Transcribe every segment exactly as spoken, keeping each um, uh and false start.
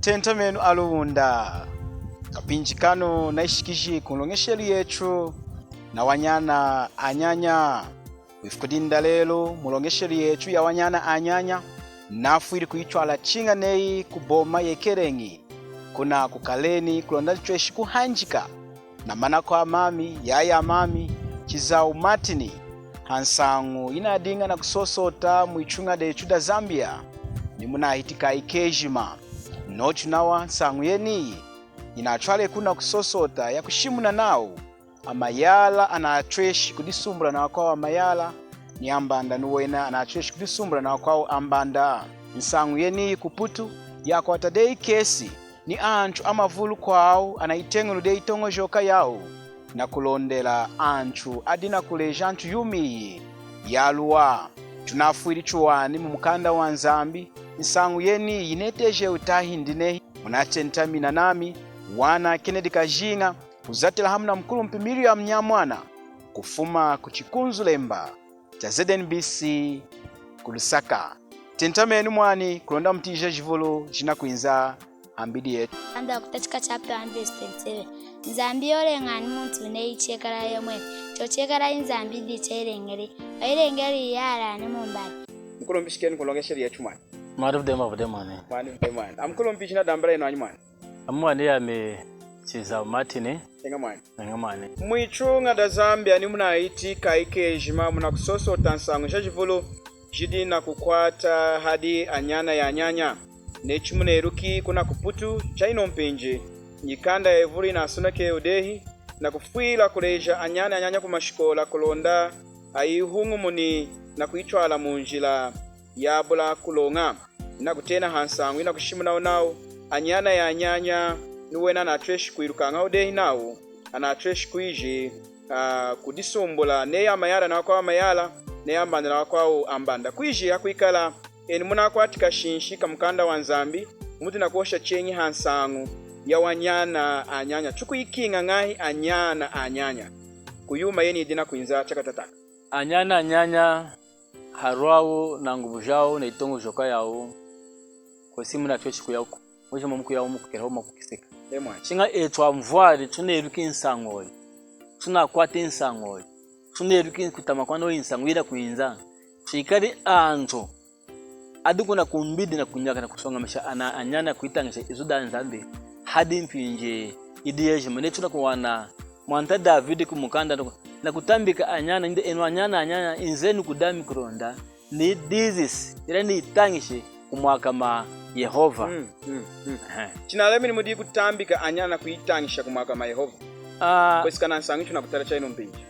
Tentamenu aLunda. Kapinji kanu nayishikiji kunloñeshelu yetu nawanyana anyanya. Kwifuku dinu dalelu, munloñeshelu yetu yawanyana anyanya, nafwili kuyitwala chiña neyi kuboma yekeleñi, kuna kuKaleni, kulonda tutweshi kuhanjeka namanakwami ami, yaya ami, Chizawu Martin, hansañu yinadiña nakusosota mwituña detu daZambia, nimunahiti kaayi kejima. Nochu nawa nsañu yeniyi yinatwaleku nakusosota yakushimuna nawu amayala anatweshi kudisumbula nawakwawu amayala, ni ambanda niwena anatweshi kudisumbula nawakwawu ambanda. Nsañu yeniyi kuPutu yakwata dehi kesi ni antu amavulu kwawu anayiteñuli dehi yitoñojoka yawu, nakulondela antu adi nakuleja antu yuma iyi yaluwa. Tunafwili tuwani mumukanda waNzambi, nsañu yeniyi yinetejewu tahindi nehi. Munatentamina nami, wana Kennedy Kajinga, kuzatila hamu namukulumpi Miriam Nyamwana, kufuma kuchikunzulemba chaZNBC kuLusaka. Tentamenu mwani kulonda mutiyi jajivulu jinakwinza hambidi yetu. Anda kutachika chapter one verse twenty-seven. Nzambi yoleña ni muntu neyi chekala yomweni. Chochekala Nzambi diyi chayileñeli. Wayileñeli iyala ni mumbanda. Mukulumpi, shikenu kunloñeshelu yetu mwani. Mwani vude mwani. Mwani vude mwani. Amukulumpi, ijina dambala enu anyi mwani? Ami mwani yami Chizawu Martin. Eña mwani. Eña mwani. Mwituña daZambia nimunahiti kaayi kejima munakusosota nsañu jajivulu jidi nakukwata hadi anyana anyanya. Neyi chimuneluki kuna kuPutu, chayinu mpinji nyikanda yayivulu yinasonekewu dehi nakufwila kuleja anyana anyanya kumashikola kulonda ayihuñumuni nakuyitwala munjila yabula kuloña. Nakutena hansañu yinakushimunawu nawu anyana anyanya niwena anatweshi kwilukañawu dehi nawu anatweshi kwiji, ah, kudisumbula neyi amayala nawakwawu amayala, neyi ambanda nawakwawu ambanda. Kwiji hakwikala enu munakwati kashinshi kamukanda waNzambi, mudi nakuhosha cheñi hansañu yawanyana anyanya. Tukuyikiña ñahi anyana anyanya kuyuma yeniyi yidi nakwinza chakatataka? Anyana anyanya halwawu nanguvu jawu nayitoñojoka yawu, kwosi munatweshi kuyaku. Mujima mukuyawu mukukela hohu mwakukisika. Eña mwani. Chiña etu anvwali tuneluki nsañu iyi, tunakwati nsañu iyi, tuneluki kutama kwanawu iyi nsañu yinakwinza, twikali antu adi kuna kumbidi nakunyaka nakusoñamisha ana anyana kuyitañisha izu daNzambi hadi mpinji yidi yejima. Neyi tunakuwana Mwanta Davidi kumukanda naku-, nakutambika anyana nindi, enu anyana anyanya, inzenu kudami kulonda nidizisi, hela nitañishi kumwakama Yehova. Mm, mm, mm. Ehe. Chinalemi ni mudi kutambika anyana kuyitañisha kumwakama Yehova? Ah. Kwesekana nansañu yitunakutala chayinu mpinji.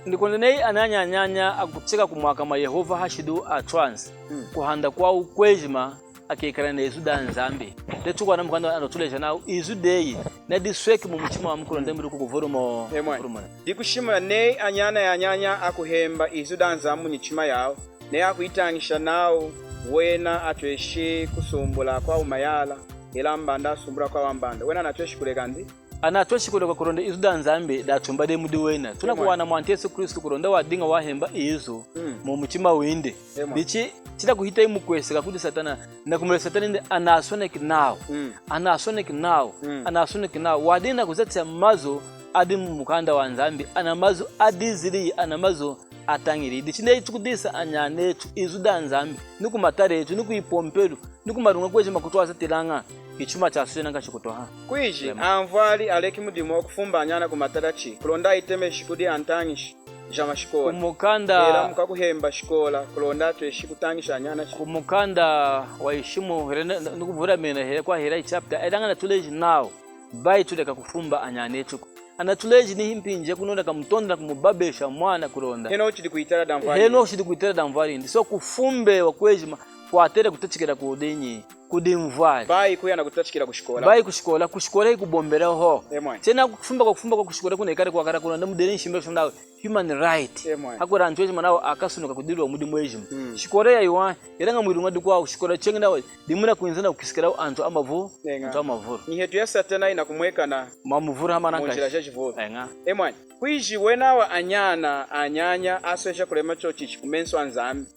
Ndikulonda neyi anyana anyanya akuchika kumwakama Yehova hashidu atwansi. Mm. Kuhanda kwawu kwejima akekala nezu daNzambi. Neyi tukuwana mukanda anatuleja nawu izu deyi nadisweki mumuchima wamu kulonda mudi kukuvuluma. Emwe. Kuvuluma. Dikushimuna neyi anyana anyanya akuhemba izu daNzambi munyichima yawu, neyi akuyitañisha nawu wena atweshi kusumbula akwawu mayala, hela ambanda asumbula akwawu ambanda, wena anatweshi kuleka ndi? Anatweshi kuleka kulonda izu daNzambi datumba dehi mudi wena. Tunakuwana Mwanta Yesu Kristu kulonda wadiña wahemba izu, mm, mumuchima windi. Emwe. Dichi chitakuhita mukweseka kudi Satana, nakumwila Satana nindi anasoneki nawu. Mm. Anasoneki nawu. Mm. Anasoneki nawu. Wadiña nakuzatisha mazu adi mumukanda waNzambi, ana mazu adizili, ana mazu atañili. Dichi neyi tukudisa anyana etu izu daNzambi, ni kumatala etu, ni kuyipompelu, ni kumaluña kwejima kutwazatilaña, ichuma chasweja nankashi kutoha. Kwiji, emwe, anvwali aleki mudimu wakufumba anyana kumatala chi, kulonda ayitemeshi kudi antañishi jamashikola. Kumukanda. Hela mukwakuhemba shikola, kulonda atweshi kutañisha anyana chi. Kumukanda waYishimu, hela ni, ni, nikuvulamena hela kwa hela chapter, ilaña anatuleji nawu, bayi tuleka kufumba anyana etuku. Anatuleji ni himpinji yakunona kamutonda nakumubabesha mwana kulonda. Henohu chidi kwitala danvwali. Henohu chidi kwitala danvwali. Ndi so kufumbewa kwejima kwatela kutachikila kudinyi? Kudi nvwali. Bayi kuya nakutachikila kushikola. Bayi kushikola, kushikola hikubombela hohu. Emwe. Chena kufumba kwakufumba kwakushikola kunekali kwakala kulonda mudeli nshimbi shinawu human right. Emwe. Hakwila antu ejima nawu akasunuka kudilwa mudi mwejima. Mm. Shikola yayiwahi, ilaña mwiluña dikwawu shikola cheñi nawu dimunakwinza nakukisikila antu amavulu. Eña. Antu amavulu. Nyihetu ya Satana yinakumwekana mwamuvulu hamanankashi. Munjila jajivulu. Eña. Emwe. Kwiji wena awa anyana anyanya asweja kulema chochichi kumenso aNzambi.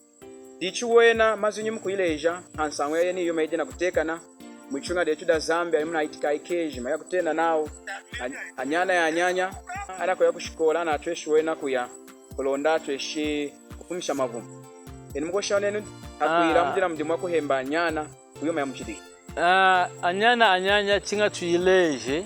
Dichi wena mazwinyi mukuyileja hansañu yayeni yuma yidi nakutekana, Mwituña detu da Zambia, adi munayitika ejima yakutena nawu, a-, anyana anyanya, anakuya kushikola, anatweshi wena kuya, kulonda atweshi kufumisha mavumu. Enu mukuhosha nenu, hakwila Ah. mudi na mudimu wakuhemba anyana, kuyuma yamuchidi. Ah, anyana anyanya, chiña tuyileji,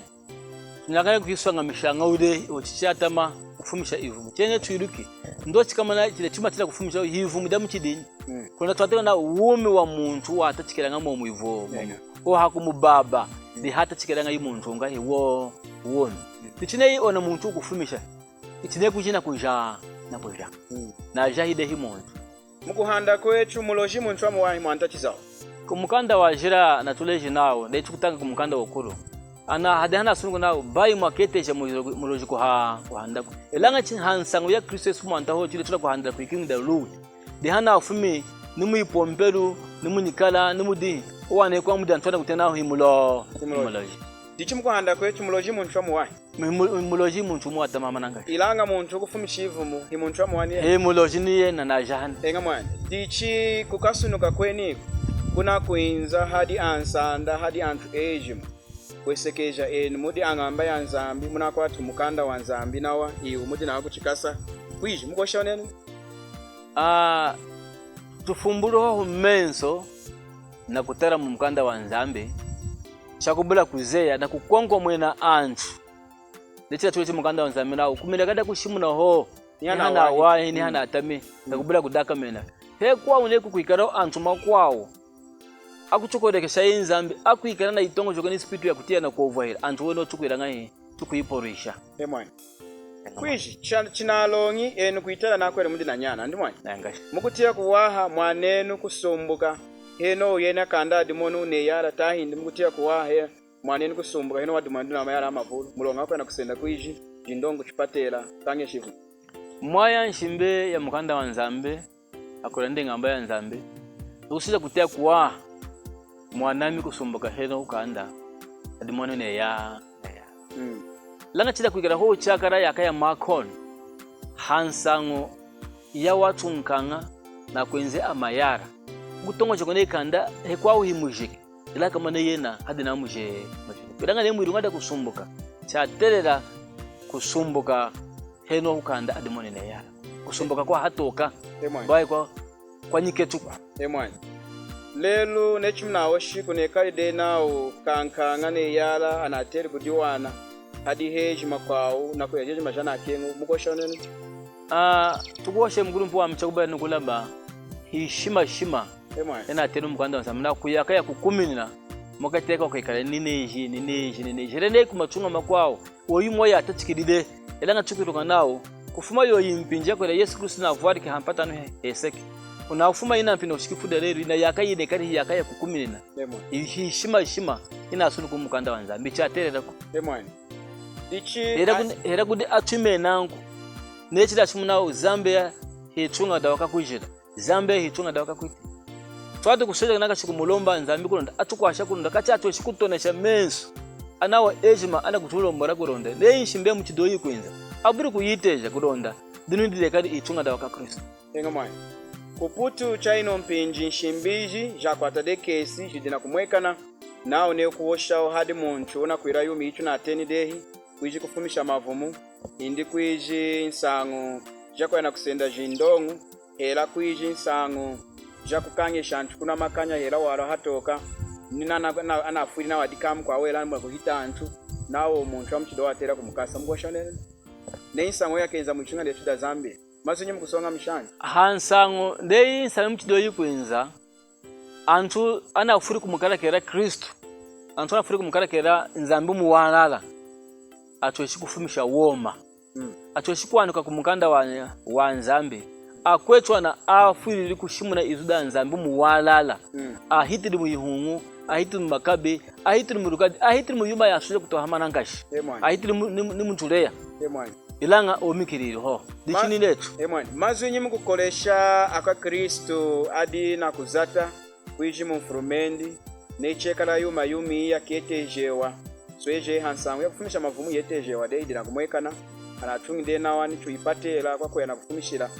tunakane kuyiswañamishaña wudi, ochu chatama kufumisha ivumu. Cheñi tuyiluki, ndo chikamana chidi chuma chidi kufumisha ivumu damuchidinyi. Mm. Kulonda twatela na wumi wamuntu watachikelaña mwivumu. Amen. Ohakumubaba, Mm. dihatachikelaña imuntu ñahi wo, wumi. Mm. Dichi neyi ona muntu wukufumisha, ichi neyi kuji nakuja, nakuja. Mm. Najahi dehi muntu. Mukuhanda kwetu, muloji muntu wamuwahi Mwanta Chizawu? Kumukanda wajila natuleji nawu, neyi tukutaña kumukanda wakulu. Ana hadi hanasunuka nawu, bayi mwaketeja muloji, muloji kuha-, kuhandaku. Ilaña chi hansañu ya Kristu Yesu Mwanta hohu, chidi tula kuhandila kwikiñu da luwi. Dihanafumi, ni mwipompelu, ni munyikala, ni mudi, owane kwa mudi antu anakutenahu himulo-, himuloji. Himuloji. Dichi mukuhanda kwetu, muloji muntu wamuwahi? Mu-, mu-, muloji muntu wumu watama mananga. Ilaña muntu wukufumisha ivumu, hi muntu wamuwahi ni yena? Hi muloji ni yena najahani. Eña mwani. Dichi kukasunuka kweniku, kunakwinza hadi ansanda, hadi antu ejima. Kwesekeja enu mudi añamba ya Nzambi, munakwati mukanda wa Nzambi nawa, iwu mudi nawu kuchikasa. Kwiji, mukuhosha nenu? Ah, tufumbuli hohu menso nakutala mumukanda wa Nzambi, chakubula kuzeya nakukonkomwena antu. Neyi chatuleji mukanda wa Nzambi nawu, kuminina kadi kushimuna hohu, ni hana wahi, ni hana atami, nakubula kudakamena. Hekwawu neyi kukwikala antu amakwawu akutukolekesha Nzambi, akwikala na yitoñojoka ni spiritu yakutiya nakwovwahila, antu wena tukwila ñahi, tukuyipolwesha. Eña mwani. Kwiji, cha-, chinaloñi enu kwitala nakwenu mudi na nyana, ndi mwani? Nankashi. Mukutiya kuwaha mwanenu kusumbuka, henohu yena kanda adimoni neyala, tahindi mukutiya kuwaha he-, mwanenu kusumbuka, henohu wadimona namayala amavulu, muloña wakwenda kusenda kwiji, jindoñu, kuchipatela, kañesha ivumu? Mwaya nshimbi ya mukanda wa Nzambi, akwila ndi ñamba ya Nzambi, nikusweja kutiya kuwaha mwanami kusumbuka henohu kanda adimoni neya, neya. Mm. Ilaña chidi kwikala hohu chakala yaaka ya makonu, hansañu ya watuñaña nakwenza amayala, kutoñojoka neyi kanda hekwawu himujiki, ilaña komana yena hadi namuje, muje. Ilaña neyi mwiluña dakusumbuka, chatelela kusumbuka henohu kanda adimoni neyala. Kusumbuka kwahatoka. Eña mwani. Bayi kwa, kwanyiketuku. Eña mwani. Lelu, neyi chimunahoshi kunekali dehi nawu kankaña neyala anateli kudiwana hadi hejima kwawu, nakuya jejima janakeñi, mukuhosha nenu? Ah, tukuhosha mukulumpi wami chakubula nikulaba, hishimashima. Eña mwani. Enateni mukanda wa Nzambi nawu kuyaaka yakukuminina, mwakateka kwikala nineji, nineji, nineji. Hela neyi kumatuña amakwawu, oyu mwaya atachikilili. Ilaña tukwiluka nawu, kufuma yoyi mpinji yakwila Yesu Kristu navwaliki hampata yinu he-, heseki, kunafuma yina mpinji nakushika ifuku dalelu, yina yaaka yinekali yaaka yakukuminina. Eña mwani. Hi-, hishimashima, hinasunuki mukanda wa Nzambi, chatelelaku. Eña mwani. Ichi hela a- kudi, hela kudi atwimena nawu, neyi chidi chimunawu Zambia hituña dawakakwila. Zambia hituña dawakakwila. Twatela kusweja nankashi kumulomba Nzambi kulonda atukwasha kulonda kachi atweshi kutonesha menso anawa ejima anakutulombola kulonda neyi nshimbi yamuchidi oyu yikwinza, abuli kuyiteja kulonda dinu dilekali ituña dawakwaKristu. Eña mwani. Kuputu chayinu mpinji nshimbi jiji jakwata dehi kesi jidi nakumwekana, nawu neyi kuhoshawu hadi muntu wunakwila yuma yitunateni dehi, kwiji kufumisha mavumu, indi kwiji nsañu jakuya nakusenda jindoñu, hela kwiji nsañu jakukañesha antu kunwa makanya hela walwa hatoka, ni ana-, ana-, anafwili nawa dikamu kwawela mwakuhita antu, nawu muntu wamuchidi owu watela kumukasa. Mukuhosha nenu? Neyi nsañu yakenza mwituña detu da Zambia, mazwinyi mukusoñamisha antu? Hansañu, neyi nsañu yamuchidi oyu yikwinza, antu anafwili kumukalakela Kristu, antu anafwili kumukalakela Nzambi muwalala, atweshi kufumisha woma. Mm. Atweshi kwanuka kumukanda wa, wa Nzambi. Akwetu ana afwilili kushimuna izu da Nzambi muwalala. Mm. Ahitili muyihuñu, ahitili mumakabi, ahitili mulukadi, ahitili muyuma yasweja kutwama nankashi. Eña mwani. Ahitili mu-, ni, ni mutuleya. Eña mwani. Ilaña omikilili hohu. Dichi ni detu. Eña mwani. Mazwinyi mukukolesha akwaKristu adi nakuzata kwiji munfulumendi, neyi chekala yuma yuma yaketejewa, sweje hansañu yakufumisha mavumu yetejewa dehi yidi nakumwekana, anatuñi dehi nawa ni tuyipatela kwakuya nakufumishila,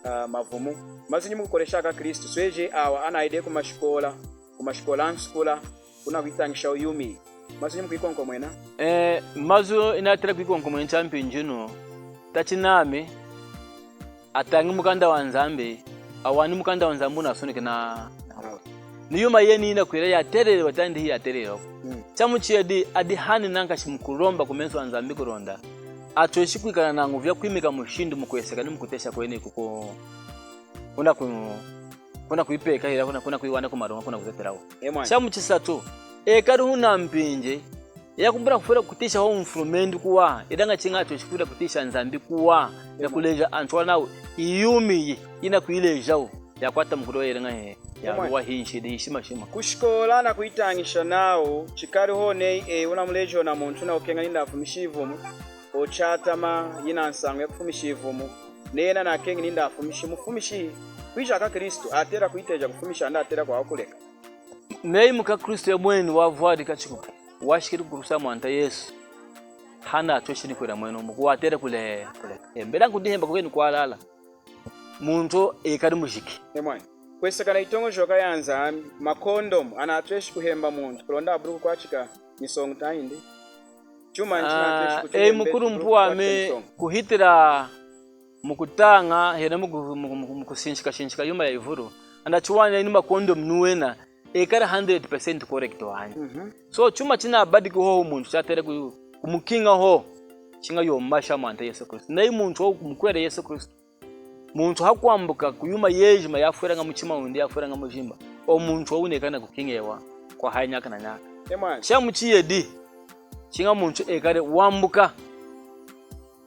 ah, mavumu. Mazwinyi mukukolesha akwaKristu, sweje awa anayi dehi kumashikola, kumashikola ansukula, wunakuyitañisha yumi. Mazu ni mukuyikonkomwena? Eh, mazu inatela kuyikonkomwena champinji yinu, tachi nami atañi mukanda wa Nzambi, awani mukanda wa Nzambi wunasoneki na, ni yuma yeni yinakwila yatelele watandi hiyatelele. Mm. Chamuchiyedi, adihani nankashi mukulomba kumesu a Nzambi kulonda atweshi kwikala nañovu yakwimika mushindu mukweseka ni mukutesha kweni kuku, kuna ku, kuna kuyipeka hela, kuna, kuna kuyiwana kumaluña, kuna kuzatelawu. E mwani. Chamuchisatu, ekali huna mpinji yakubula kufwila kutiyisha ho mfulumendu kuwaha, ilaña chiña atweshi kufwila kutiyisha Nzambi kuwaha, nakuleja antu nawu iyi yumi iyi yinakuyilejawu yakwata mukulu wa yeleña he, yaluwa hinshi, di hishimashima. Kushikola nakuyitañisha nawu, chikali hohu neyi, e, wunamuleji ona muntu nakukeña nindi afumishi ivumu, ochatama yina nsañu yakufumisha ivumu, neyi yena nakeñi nindi afumishi, mufumishi, kwiji akwaKristu atela kuyiteja kufumisha indi atela kwawu kuleka? Neyi mukwaKristu yomweni wavwalika chikupu, washikili kukurusa Mwanta Yesu, hanatweshi ni kwila mwenomu, watela kule, kuleka. Mbela nkudihemba kwenu kwalala. Muntu ekali mujiki. E mwani. Kweseka na yitoñojoka ya Nzambi, makondomu anatweshi kuhemba muntu kulonda abuli kukwachika nyisoñu tahindi? Chumanyi chinatweshi kutuhembesha mukulumpi wami kuhitila mukutaña hela muku-, muku-, muku-, mukusinshikashinshika yuma yayivulu, anachiwani ni makondomu niwena ekali hundred percent correct wanyi. Mhm. So, chuma chinabadiki hohu muntu chatela ku-, kumukiña hohu, chiña yomasha Mwanta Yesu Kristu. Neyi muntu hohu kumukuhwelela Yesu Kristu, muntu hakwambuka kuyuma yejima yafwelaña muchima windi, yafwelaña mujimba, owu muntu hohu wunekali nakukiñewa kwahaya nyaka na nyaka. E mwani. Chamuchiyedi, chiña muntu ekali wambuka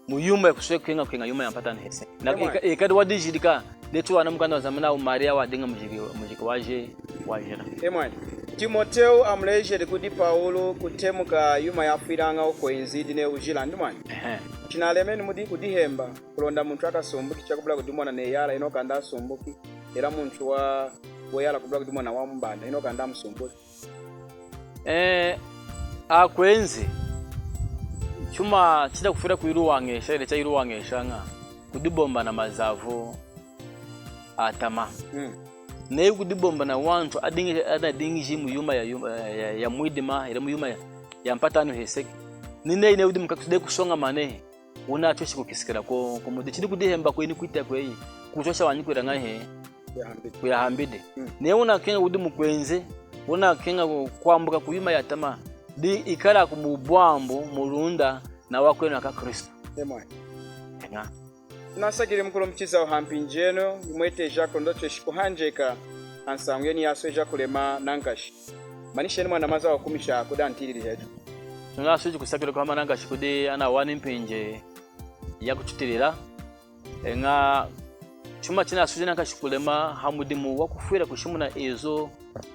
muyuma yakusweka kukeña, kukeña yuma yampata hanu heseki. Na, e mwani, eka-, ekali wadijilika, detu wana mukanda wa Nzambi nawu Mariya wadiña mujiki, mujiki waje, wajila. E mwani. Timotewu amulejeli kudi Pawulu kutemuka yuma yafwilaña akwenzi, dinu wujila, ndi mwani. Ehe. Chinalemi ni mudi kudihemba kulonda muntu akasumbuki, chakubula kudimona neyala, henohu kanda asumbuki, hela muntu wa, weyala kubula kudimona wamumbanda, henohu kanda amusumbuki. Eh, akwenzi, chuma chida kufwila kuyiluwañesha, hela chayiluwañeshaña, kudibomba na mazavu atama. Mm. Neyi kudibomba na wantu adiñi-, anadiñiji muyuma ya, ya, ya, ya mwidima, hela muyuma ya, yampata hanu heseki. Nineyi neyi wudi mukwaKristu, dehi kusoñamana nehi, wunatweshi kukisikila ku, kumudi. Chidi kudihemba kweni kwita kweyi, kutwesha wanyi kwila ñahi? Kuyahambidi. Kuyahambidi. Mm. Neyi wunakeña wudi mukwenzi, wunakeña ku-, kwambuka kuyuma yatama, di ikala ku mubwambu, mulunda na akwenu akwaKristu. E mwani. Eña. Tunasakilili mukulumpi chizavu hampinji yinu, yimweteja kulonda tutweshi kuhanjeka hansañu yeniyi yasweja kulema nankashi. Manishenu mwani mazu akukumisha kudi antilili jetu. Tunasweji kusakilila kuhama nankashi kudi anawani mpinji yakututilila. Eña, chuma chinasweji nankashi kulema hamudimu wakufwila kushimuna izu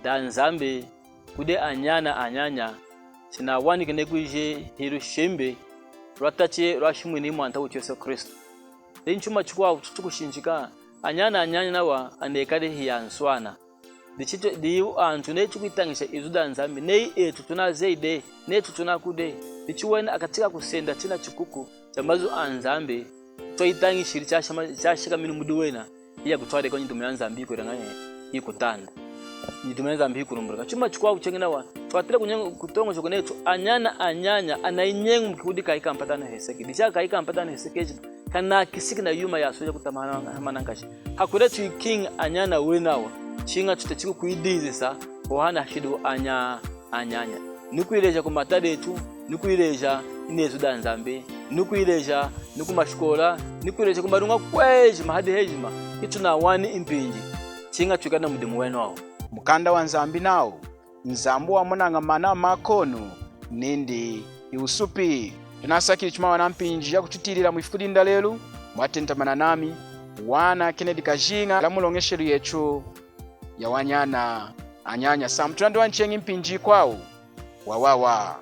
daNzambi kudi anyana anyanya, chinawaniki neyi kwiji hilushimbi lwatachi lwashimwini Mwanta wetu Yesu Kristu. Dichi chuma chikwawu chitukushinjika, anyana anyanya nawa anekali hiyanswana. Dichi, dichi antu neyi tukuyitañisha izu daNzambi, neyi etu tunazeyi dehi, neyi etu tunakuwi dehi, dichi wena akachi kakusenda china chikuku chamazu aNzambi, twayitañishili, chashama-, chashakamini mudi wena, hiyakutwaleka nyidimu yaNzambi yikwila ñahi? Yikutanda. Nyidimu yaNzambi yikulumbuluka. Chuma chikwawu cheñi nawa, twatela kunyeñu-, kutoñojoka netu, anyana anyanya anayinyeñumuki kudi kayi kampata hanu heseki. Dichi kayi kampata hanu heseki ejima kanakisiki na yuma yasweja kutama hana-, hama nankashi. Hakwila tuyikiñi anyana wenawa, chiña tutachiki kuyidizisa, ohana hashidiwu anya-, anyanya. Nikuyileja kumatala etu, nikuyileja izu daNzambi, nikuyileja nikumashikola, nikuyileja kumaluña kwejima hadi hejima, hitunawani mpinji, chiña twikali namudimu wenawu. Mukanda waNzambi nawu, Nzambi wamonaña maana amakonu nindi hiwusupi. Tunasakilili chimawana mpinji yakututilila mwifuku dinu dalelu, mwatentamana nami, Bwana Kennedy Kajinga, hela muloñeshelu yetu yawanyana anyanya. Sampu tunadiwani cheñi mpinji yikwawu. Wawawa.